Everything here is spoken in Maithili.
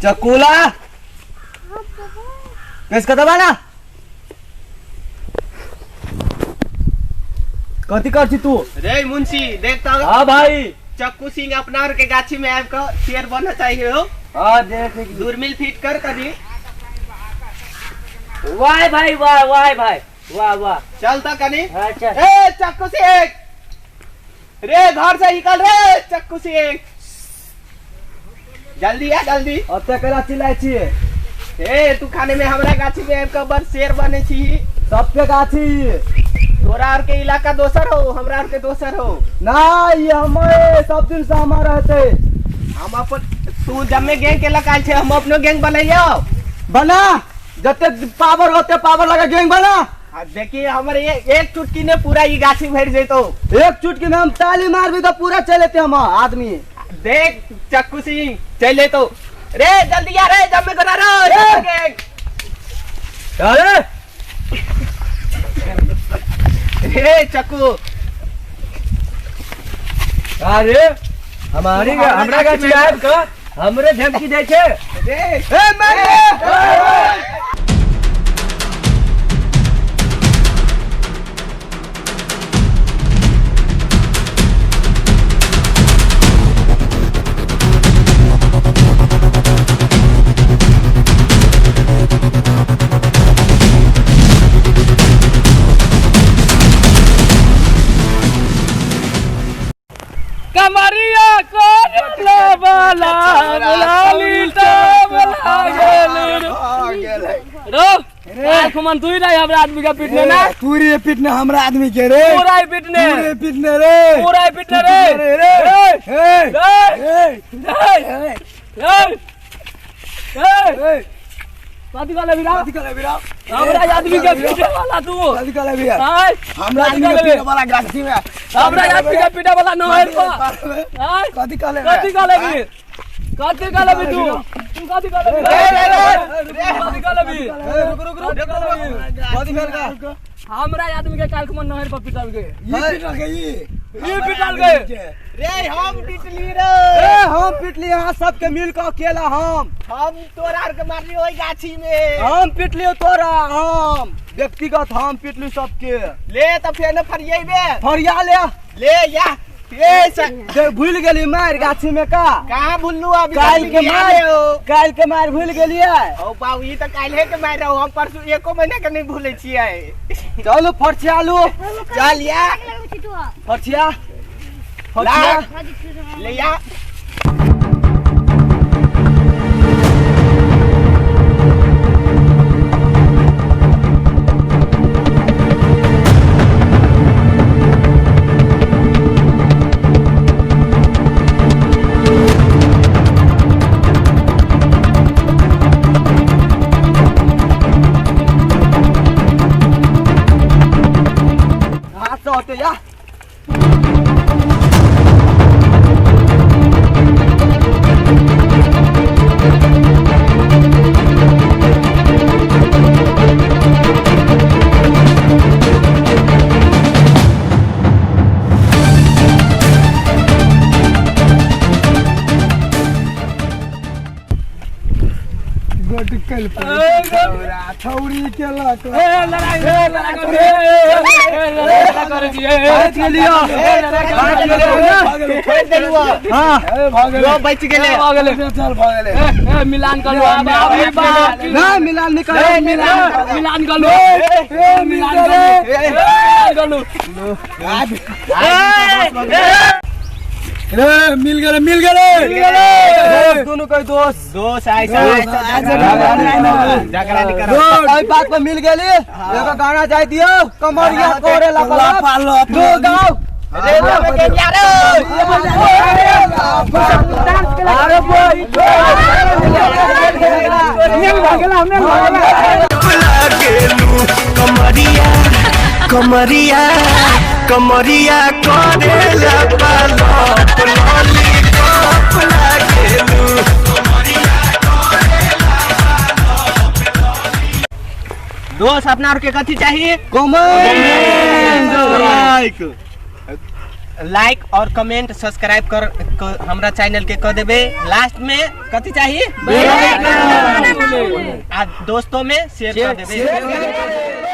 चकुला कैस कतऽ बाला कथी कर छी तू? रे मुंशी देख तो। हाँ भाई। चक्कू सिंह अपना और के गाछी में आबि कऽ शेर बनना चाहिए हो। हाँ देख। दूरमिल फिट कर कभी। वाह भाई वाह, वाह भाई वाह वाह। चल तो कनी। हाँ, चल। ए चक्कू सिंह रे घर से निकल रे चक्कू सिंह, जल्दी आ जल्दी। अब तक केना चिल्लाइ छियै? ए तू खाने में हमरा गाछी में आबि कऽ बड़ शेर बने छी। सबके गाछी। तोरा और के इलाका दोसर हो, हमरा और के दोसर हो। ना ये हमारे सब दिन से हमारा रहते। हम अपन तू जमे गैंग के लकाल छे, हम अपनो गैंग बनैयो। बना जते पावर होते पावर लगा गैंग बना। आ देखिए हमर ये एक चुटकी ने पूरा ई गाछी भर जैतो। एक चुटकी में हम ताली मारबी तो पूरा चले हम आदमी। देख चक्कू सिंह चले तो रे जल्दी आ रे जमे करा रे गैंग। अरे रे चक्कू। अरे हमारी हमरा गाछी आबि कऽ हमरे धमकी दै छै। रे ए मार रे। कमरिया कोरला वाला लाली तबला गेल रो। खुमन तू ही रही हमरा आदमी के पीटने ना। तू रे पीटने हमरा आदमी के रे। पूरा ही पीटने। तू रे पीटने रे। पूरा ही पीटने रे। रे रे। रे। ए। रे। ए। रे। रे। ए। कथी कहले बीरा? कथी कहले बीरा? हमरा आदमी के पीटे वाला तू। कथी कहले बीरा? आय। हमरा आदमी के पीटे वाला गाछी में। हमरा आदमी के पीटे वाला नहर पर। आय। कथी कहले? कथी कहले बी? कथी कहले बी तू? तू कथी कहले बी? रे रे रे। कथी कहले बी? रुक रुक रुक कथी भेल का? हमरा आदमी के काल खुमन नहर पर पिटल गए। ई पिटल गई। ई पिटल गए। रे हम पिटली रे। ए हम पिटली अहाँ सबके मिल कऽ अकेला हम। हम तोरा आर के मारली ओहि गाछी में। हम पिटली तोरा, हम व्यक्तिगत हम पिटली सबके। ले त फेर फरियेबे। फरिया ले। ले या। ए देख भूल गेली मार गाछी में का। कहाँ भूललू अभी? काल्हि के मार, काल्हि के मार भूल गेलियै। ओ बाबू ई त काल्हे के मार रहू, हम परसू एको महीना के नहीं भूलै छियै। चलू फरछिया लू। चल या। फरछिया। फरछिया। ले या। हाथ से होते या। गोटकल छौरी के लक। ए लड़ाई ए लड़ाई कर ए लड़ाई कर दिए। भाग गेलियो। भाग गेलियो। छोड़ देलू। हाँ। ए भागले। लो बच गेले। भागले। चल भागले। ए मिलान कर लो अब अभी बात। ना मिलान निकल। मिलान मिलान कर लो। ए मिलान कर लो। मिलान कर लो। रे मिल गेले मिल गेले। दोस्त दोनों के दोस्त। दोस्त ऐसा ऐसा झगड़ा नहीं करो। एहि बात पर मिल गेली। एगो गाना जाय दियो कमरिया करे ला पालो दो गाओ। रे जमे के या रे। अरे बोल। कमरिया कमरिया कमरिया करेला पालप लॉलीपॉप लागेलू। दोस्त अपना और के कथी चाहिए? Comment like. लाइक और कमेंट सब्सक्राइब कर, हमरा चैनल के कर देबे। लास्ट में कथी चाहिए? आ दोस्तों में शेयर कर देबे।